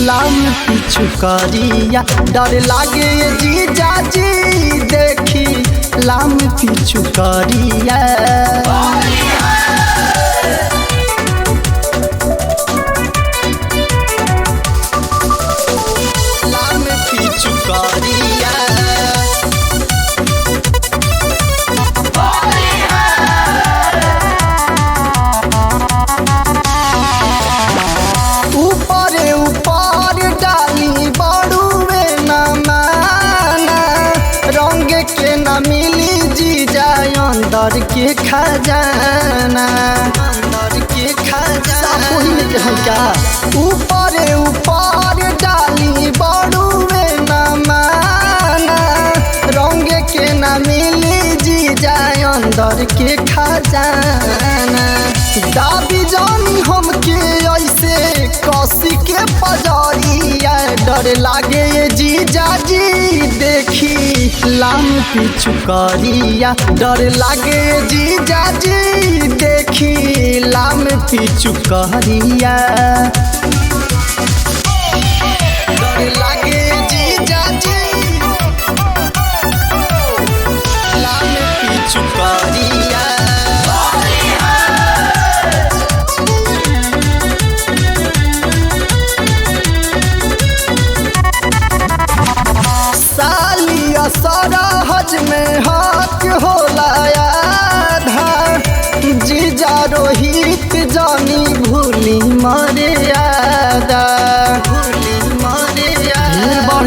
लाम पिछु करिया। डर लागे जीजा जी देखी लाम पिछु करिया। लाम पिछु करिया। ऊपर ऊपर डाली बड़ुए न माना, रंग के न मिली जीजा अंदर के खजाना, अंदर के खजाना क्या। ऊपर ऊपर डाली बड़ुए न माना, रंग के न मिली जीजा अंदर के खजाना। दाबी जानी हमके ऐसे कसी के पजरिया, डर लागे जीजा जी देखी लाम पिछु करिया। डर लागे जीजा जी देखी लाम पिछु करिया। डर लागे जीजा जी लाम पिछु करिया। सरहज में हक होला आधा, जीजा रोहित जानी भूली मर्यादा, भूली मर्यादा।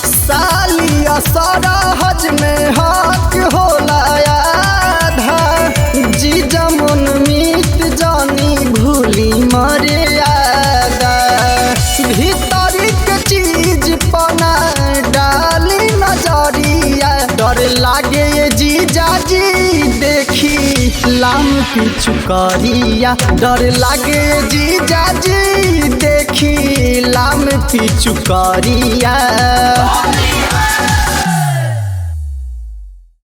सालिया सरहज में हक होला आधा, जीजा मन मीत जानी भूली मर्यादा। भीतर के चीज पना डाली नजरिया, डर लागे जीजा जी देखी लाम पिछु करिया। डर लागे जीजा जी देखी लाम पिछु करिया।